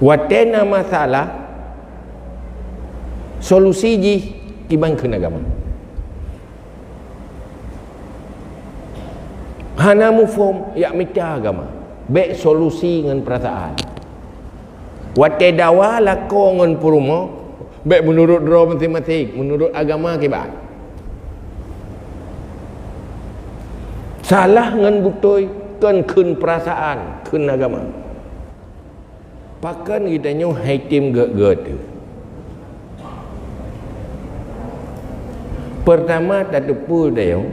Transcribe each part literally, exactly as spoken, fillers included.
Watée na masalah, solusi jih kiban kheun agama. Hana muphom, yak mita agama. Bék solusi ngon peurasaan. Watée dawa lakoe ngon peurumoh, bék meunurot droe maséng-maséng, meunurot agama kiban. Salah ngon beutôi kon kheun peurasaan, kheun agama. Pakon geutanyoe hai tem gét-gét? Peurtama tateupeue tanyoe,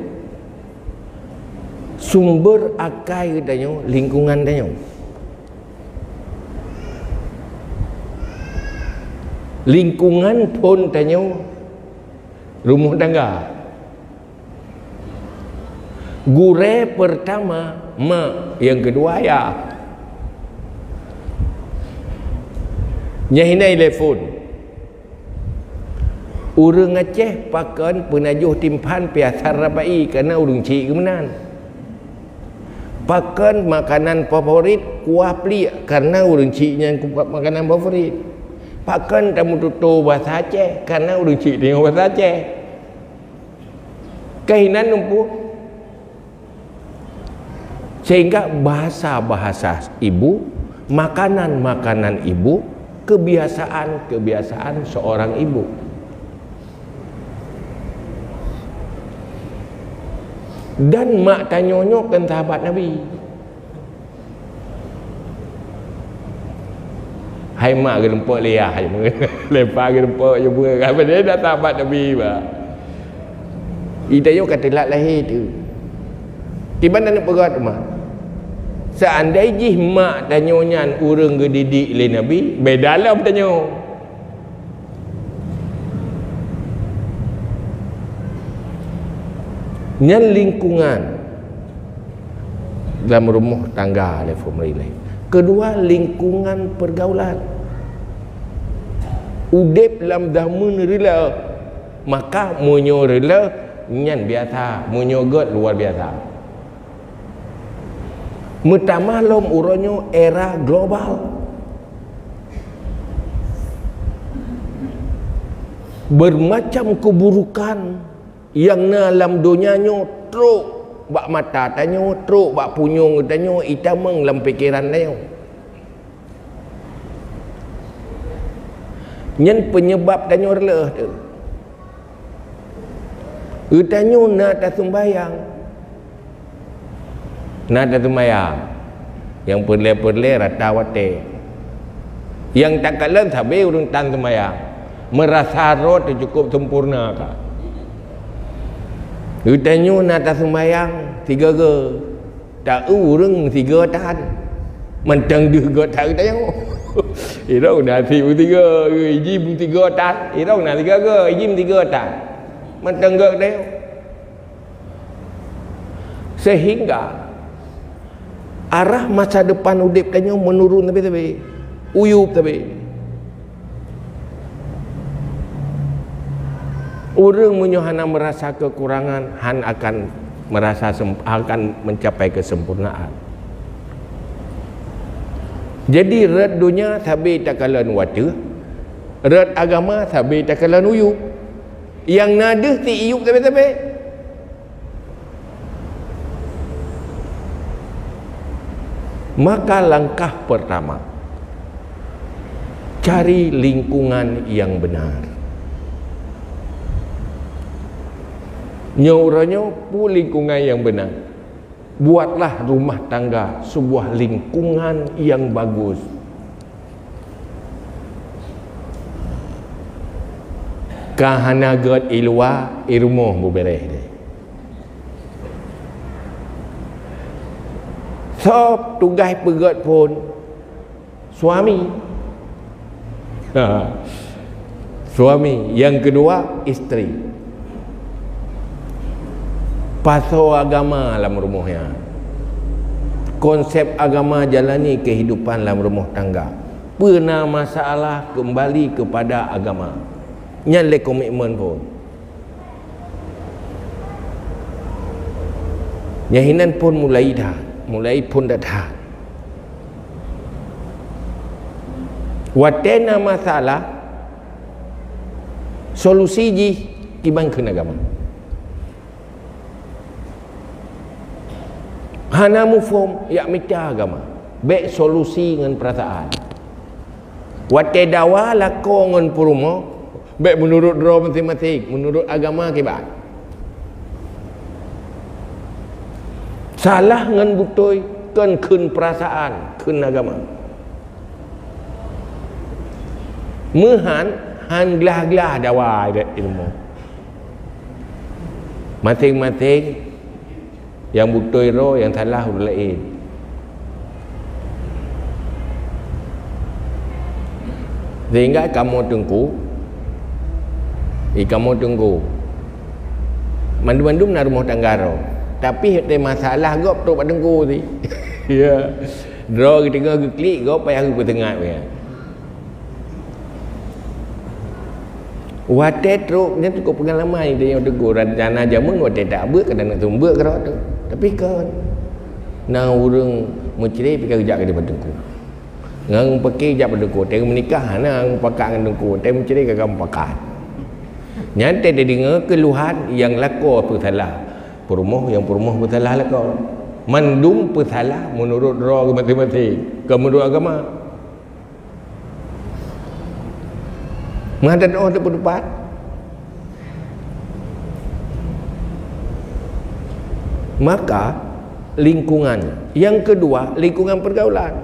sumber akai geutanyoe lingkungan tanyoe. Lingkungan phon tanyoe rumoh tangga. Gurée peurtama mak, nyang keudua ayah. Nyan hina ilée phon. Ureuëng Aceh pakon peunajoh timphan piasar rabai kareuna ureuëng chik geuh meunan. Pakon makanan favorit kuah pliek kareuna ureuëng chik nyan ku-, makanan favorit. Pakon tameututoe basa Aceh kareuna ureuëng chik deungoe basa Aceh. Keuhinan lumpuh. Sehingga bahasa-bahasa ibu, makanan-makanan ibu, kebiasaan-kebiasaan seorang ibu. Dan mak tanyoe nyoe kan sahabat Nabi. Hai mak geureumpok lé yah, leupah geureumpok jeuet beuet. Apa dia dah sahabat Nabi, bah. Ita nyoe ka teulat lahé tu. Kiban aneuk peugah teuma. Seandai jih mak tanyoe nyan ureuëng geudidik lé Nabi, beda lom tanyoe. Nyan lingkungan lam rumoh tangga lé famili. Keudua, lingkungan pergaulan. Udeb lam zaman reuleu, maka meunyoe reuleu nyan biasa, meunyoe gét luar biasa. Meutamah lom uroe nyoe era global. Bermacam keburukan nyang na lam donya nyoe trok bak mata tanyoe, trok bak punyueng tanyoe, itamong lam pikeran tanyoe. Nyan penyebab tanyoe reuloh tu. Geutanyoe na tasumbayang. Na tasumbayang. Nyang peureulée-peureulée rata watée. Nyang takalon sabe ureuëng tan sumbayang. Meurasa droe teuh cukup sempurna ka. Geutanyoe na tasumbayang sigoe-goe. Ta ureuëng sigoe tan. Mantong deuh goe tan geutanyoe. Irong na si sigoe, iji sigoe tan. Irong na sigoe, iji sigoe tan. Mantong goe geutanyoe. Sehingga arah masa depan udeb tanyoe menurun sabe-sabe. Uyub sabe. Ureuëng meunyoe hana meurasa kekurangan, han akan meurasa sem-, akan mencapai kesempurnaan. Jadi, rot donya sabe takalon u ateueh, rot agama sabe takalon u yueb. Nyang na deuh ti yueb sabe-sabe. Maka langkah pertama, cari lingkungan yang benar. Nyoe uroe nyoe peue lingkungan nyang beuna? Buatlah rumah tangga sebuah lingkungan yang bagus. Ka hana gét i luwa, i rumoh beubeureh deh. Soe tugaih peugét phon? Suami. Suami. Yang kedua, isteri. Pasoe agama lam rumoh nyan. Konsep agama jalani kehidupan lam rumoh tangga. Peue na masalah, kembali kepada agama. Nyan lé komitmen phon. Nyang hinan phon mulai that, mulai phon that-that. Watée na masalah, solusi jih kiban kheun agama. Hana muphom, jak mita agama. Bék solusi ngon peurasaan. Watée dawa lakoe ngon peurumoh, bék meunurot droe maséng-maséng, meunurot agama kiban. Salah ngon beutôi kon kheun peurasaan, kheun agama. Meuhan, han glah-glah dawa ilmu. Maséng-maséng nyang beutôi droe, nyang salah ureuëng laén. Sehingga kamoe teungku, i kamoe teungku, mandum-mandum na rumoh tangga droe. Tapi watée masalah gob trok bak teungku sih. Ya. Droe geuteungoh geuklik, gob payah geupeuteuingat. Watée trok, nyan cukup peungalaman di tanyoe teungku. Rencana jameun watée tak beuet, kadang nak seumeubeuet keudroe teuh. Tapi kon. Na ureuëng meucre pih ka geujak keu teungku. Ngon paké jak bak teungku. Watée meunikah, hana mupakat ngon teungku. Watée meucre ka mupakat. Nyan teuh tadeungoe keuluhan nyang lakoe peusalah peurumoh, nyang peurumoh peusalah lakoe. Mandum peusalah meunurot droe maséng-maséng, kon meunurot agama. Meuhadab Allah teupeutupat. Maka lingkungan. Yang kedua, lingkungan pergaulan.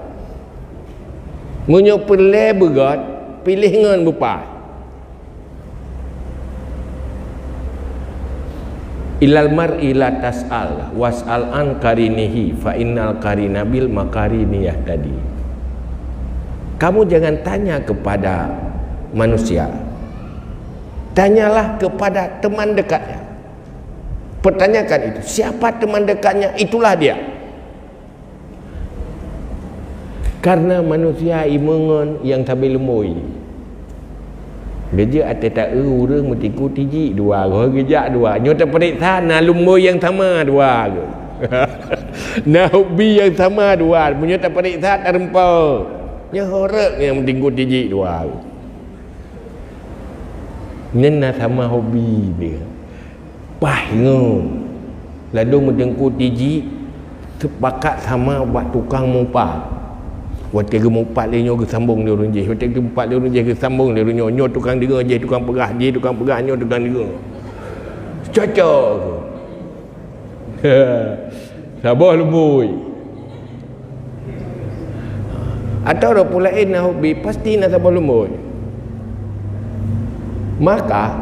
Meunyoe peureulée beugét, piléh ngon beupai. Ilal mar'i la tas'al, was'al an qarinihi, fa innal qarina bil maqarini yahtadi. Kamu jangan tanya kepada manusia. Tanyalah kepada teman dekatnya. Pertanyakan itu, siapa teman dekatnya, itulah dia. Karena manusia imeungon nyang sabe lumboi. Geujak até taeu ureuëng meutingku tijik dua goe, geujak dua. Nyoe tapareksa na lumboi nyang sama dua goe. Na hobi nyang sama dua. Meunyoe tapareksa tareumpok. Nyoe horeuek nyang meutingku tijik dua goe. Nyan na sama hobi dia. Paih ngon. Ladôm meutingku tijik teupakat sama bak tukang mupat. Watée geumupat lé nyoe geusambong lé ureuëng jih, watée geumupat lé ureuëng jih geusambong lé ureuëng nyoe. Nyoe tukang deungoe jih tukang peugah, jih tukang peugah, nyoe tukang deungoe. Cocok. Saboh lumboi. Atawa ureuëng laén na hobi, pasti na saboh lumboi. Maka,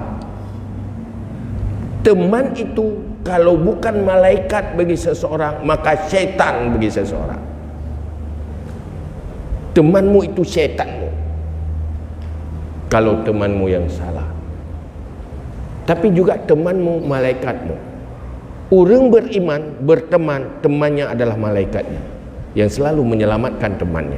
teman itu kalau bukan malaikat bagi seseorang, maka syaitan bagi seseorang. Temanmu itu syaitanmu. Kalau temanmu yang salah. Tapi juga temanmu malaikatmu. Ureuëng beriman berteman, temannya adalah malaikatnya yang selalu menyelamatkan temannya.